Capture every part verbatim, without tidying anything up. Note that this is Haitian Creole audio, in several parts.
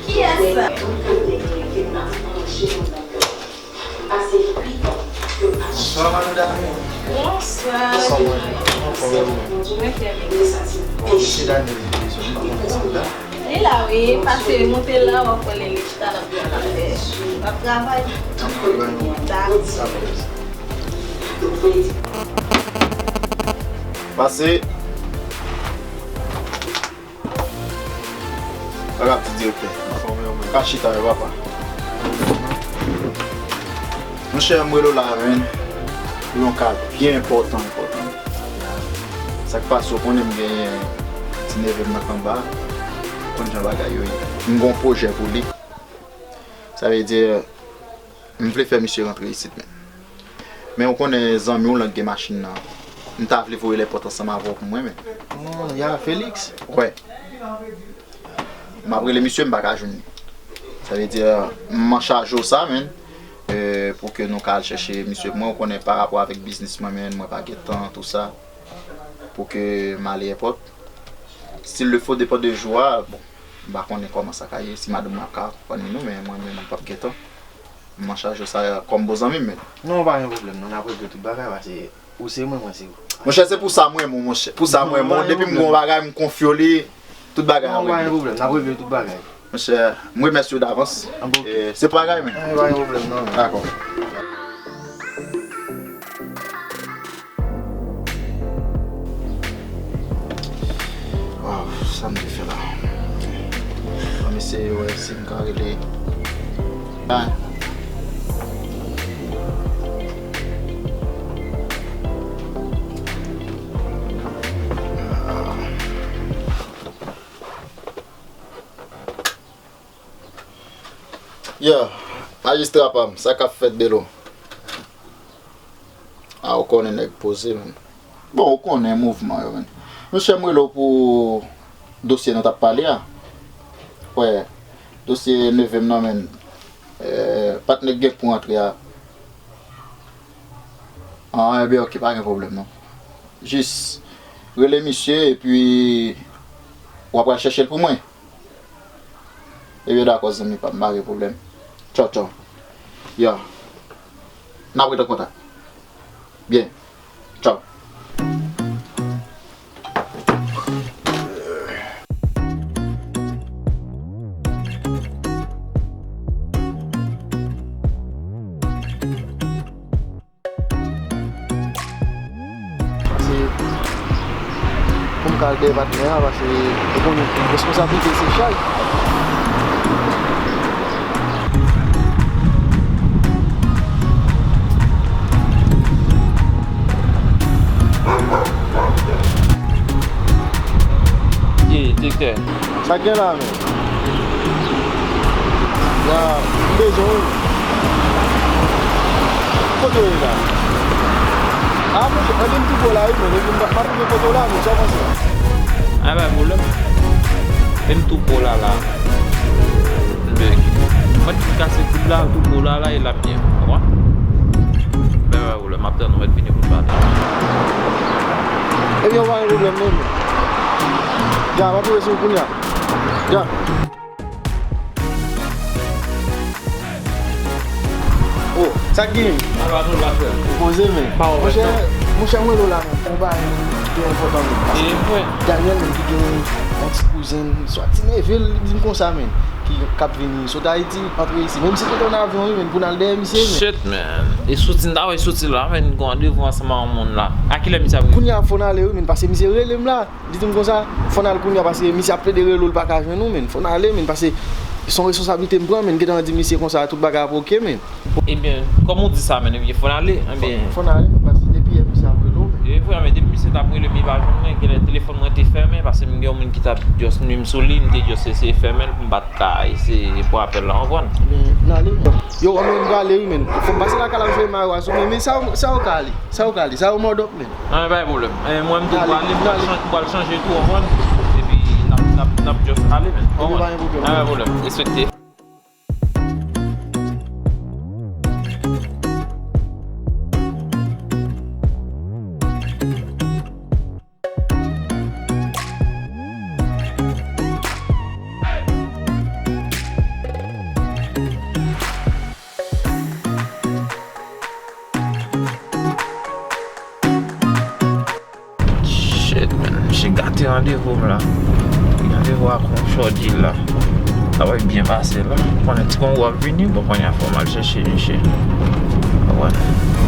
Kiyès sa? Bonswa, madanm Dani. Bonswa. Kòman w ye? Mwen trè byen. Bon, mesye Dani, li pa konn sa la. Li la, wi. Pase monte la, w ap wè li, li chita l ap fè l ap fè. L ap travay. Dakò. Pase. Sa k ap di direktè? Anfòm, wi, mwen. Ka chita, wi, papa. Monchè, m rele w la, menn, pou yon ka byen enpòtan, enpòtan. Sa k pase, w konnen m genyen ti neve m nan kanba. Ou konn jan bagay yo ye. M gen yon pwojè pou li. Sa vle di, m vle fè misye rantre isit, menn. Men ou konnen zanmi w lan k gen machin nan. M ta vle voye lèpòt ansanm avè w pou mwen, menn. Oh, ya Felix? Wè. M ap rele misye, m pa ka jwenn li. Sa vle di, m an chaje w sa, menn. Euh, pou ke nou ka al chèche misye pou mwen, ou konnen pa rapò avèk biznis mwen, menn, mwen pa gen tan, tou sa. Pou ke m ale èpòt. S'il le faut, depann de jou a, bon, m pa konnen kòman sa ka ye, si madanm mwen ap ka akonpanye nou, men mwen menm, m p ap gen tan. M an chaje w sa kòm bon zanmi m, menn. Non, pa gen pwoblèm, non, n ap regle tout bagay, pase ou se mwen, mwen se ou. Monchè, se pou sa m renmen w, monchè. Pou sa m renmen w. Depi m gen yon bagay, m konfye w li, tout bagay ap regle. Non, pa gen pwoblèm, n ap regle tout bagay. Monchè, m remèsye w davans. Ah, bon. E, se pou bagay, menn. Ah, pa gen pwoblèm, non. Dakò. Waw, sa m te fè la? Ban m eseye wè si m ka rele. Bay. Yo, majistra pa m, sa k ap fèt, Belo? A, ou konnen nèg poze, menn. Bon, ou konnen mouvman yo, menn. Monchè, m rele w pou dosye nou t ap pale a. Wè, dosye neve m nan, menn. Eh, patnè k gen pou rantre a. Ah, enben, oke, pa gen pwoblèm, non. Jis rele misye, epi w ap al chèche l pou mwen. Ebyen, dakò, zanmi pa m, pa gen pwoblèm. Tchaw, tchaw. Ya. N ap ret an kontak. Byen. Tchaw. Pase, pou m ka al dèyè patnè a, pase, ou konnen, responsablite se chay. Ye, direktè. Sa k gen la, men? Ya, m bezwen w. Kote w ye la? A, monchè, ebyen m tou pran w la, wi, men, ebyen m ap rive kote w la, men, sa w panse? A, pa pwoblèm. E m tou pran w la, la. Mwen kase koub la, tou pran w la, la, e l ap byen, w konprann? Men, pa pwoblèm, m ap tann ou mèt vini pou n pale. Ebyen, pa gen pwoblèm, non, men. Ya, m ap rive sou ou kounye a. Ya. Oh, sa k genyen? Alò, nou la, frè. Ou poze, men. Monchè, monchè, mwen la, men. Ou bay, li enpòtan, men. Paske Daniel, menm, ki gen yon ti kouzen, swa ti neve l, li di m konsa, men, ki, k ap vini sot Ayiti, antre isi. Menm si te nan avyon, wi, men, pou n al dèyè misye, men. Shit, man. E soti, n ta wè soti la, men, n gen randevou ansanm ak yon moun la. A kilè misye ap rive? Kounye a, fò n ale, wi, men, paske misye rele m la. Li di m konsa, fò n al kounye a, paske misye ap plede rele w, li pa ka jwenn ou, men. Fò n ale, men, paske se yon responsablite m pran, men. Gentan di misye konsa, tout bagay ap oke, men. Ebyen, kòm ou di sa, men, ebyen, fò n ale, ebyen. Fò, fò n ale, men, paske depi yè misye ap rele w, men. E vre, men depi misye t ap rele m, li pa jwenn mwen, genlè telefòn mwen te fèmen, paske m gen yon moun ki t ap just nwi m sou li, m te just eseye fèmen l pou m pa t ka eseye pran apèl la, w konprann? Men, n ale, men. Yo, men, m prale, wi, men. Fò m pase lakay la, m jwe mayo a sou mwen, men sa, sa w ka ale, sa w ka ale, sa yo mòdòp, men. Nan, men pa gen pwoblèm. Eh, mwen, m tou prale, m pral chan-, m pral chanje tou, w konprann? Epi, n ap, n ap, n ap just ale, men. Ebyen, pa gen pwoblèm. Nan, men pa gen pwoblèm. Respekte. Misye gate randevou m la. Li randevou ak yon chòdi la. Sa va byen pase la. Konnen ti kongo ap vini, bon, konnen fò m al chèche misye. Konprann?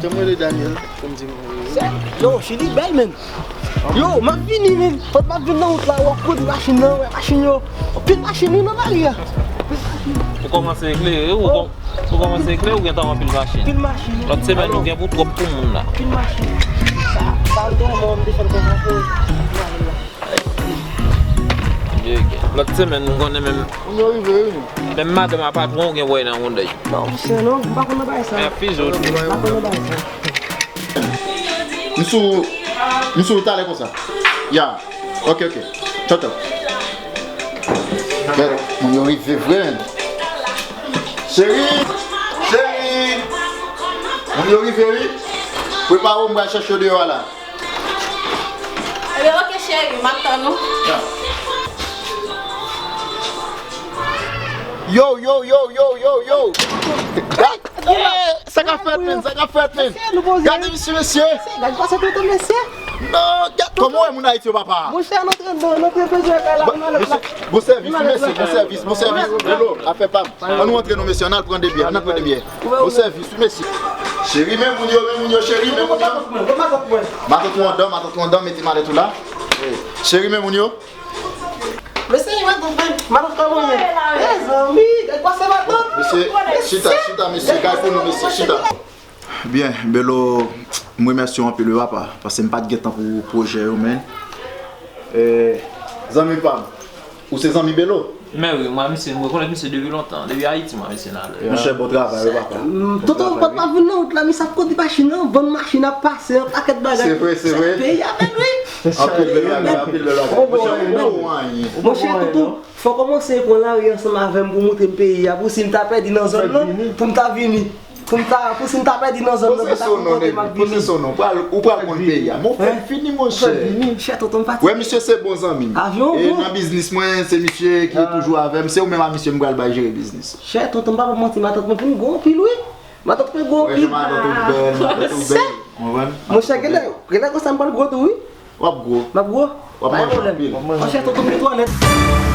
Jan m rele Daniel, pou m di m. Yo, Chili bèl, men. Yo, m ap vini, men. Fòk m ap vin nan wout la, w ap kouri machin nan, wè, machin yo. Anpil machin, wi, nan lari a. Ou kòmanse eklere, ou kò-, ou kòmanse eklere, ou gen tan anpil machin. Anpil machin. Lòt semèn, ou gen pou twòp pou moun la. Anpil machin. Sa, sa, m te wè, m desann konsa pou. Lòt semèn, m konnen menm. Moun yo rive, wi. Menm madanm a patwon, ou gen pou wè nan wondèy. Non, monchè, non, m pa konn nan bagay sa. Fè fizo. M pa konn nan bagay sa. M sou, m sou talè konsa. Ya. Ok, ok. Tchòtchò. Men, moun yo rive vre, men. Cheri! Cheri! Moun yo rive, wi. Prepare w, m pral chèche w deyò a la. Ebyen, ok, cheri, m ap tann ou. Ya. Yo, yo, yo, yo, yo, yo. Hey, sa k ap fèt, men? Sa k ap fèt, men? Mesye, nou poze. Gade misye, mesye. Gade pase tonton mesye. Non, gade kòman w wè moun Ayiti yo, papa. Monchè, n antre anndan, n antre bezwen kay la. Bon, mesye, bon sèvis, wi, mesye, bon sèvis, bon sèvis. Hello, afè pa m. Ann nou antre non, mesye, ann al pran de byè, ann al pran de byè. Bon sèvis, wi, mesye. Cheri, men moun yo, men moun yo, cheri, men moun yo. Matant ou anndan, matant ou anndan, mete malèt ou la. Cheri, men moun yo. Mesye, matant, matant kòman ye? Mezanmi, gade pase matant. Mesye, chita, chita, mesye, gade pou nou, mesye, chita. Byen, Belo, m remèsye w anpil wi papa, paske m pa t gen tan pou pwojè yo, men. Eh, zanmi pa m, ou se zanmi Belo? Men wi, mwen misye, m rekonèt misye depi lontan, depi Ayiti mwen misye nan lè. Monchè, bon travay wi papa. Tonton, kòt pa vin nan wout la, misye ap kondi machin nan, vann machin ap pase, yon pakèt bagay. Se vre, se vre. Peyi a bèl wi. Anpil bèl bagay, anpil bèl bagay. Monchè, tonton, fò w kòmanse pran lari ansanm avè m pou w montre m peyi a, pou si m ta pèdi nan zòn nan, pou m ta vini. Pou m ta, pou si m ta pèdi nan zòn nan, pou ta konn kote m ap vini. Poze son non, pral, ou pral konn peyi a. Mon frè, fini, monchè. Chè, tonton, m fatige. Wè, misye se bon zanmi m. Avyon bon. E nan biznis mwen, se misye ki toujou avè m. Se ou menm a misye m pral bay jere biznis. Chè, tonton, m pa p ap manti, matant mwen vin gwo anpil, wi. Matant mwen gwo anpil. Wè, matant ou bèl, matant ou bèl. Konprann? Monchè, genlè, genlè konsa m pral gwo tou, wi. W ap gwo. M ap gwo. W ap manje anpil. Monchè, tonton m gen twalèt.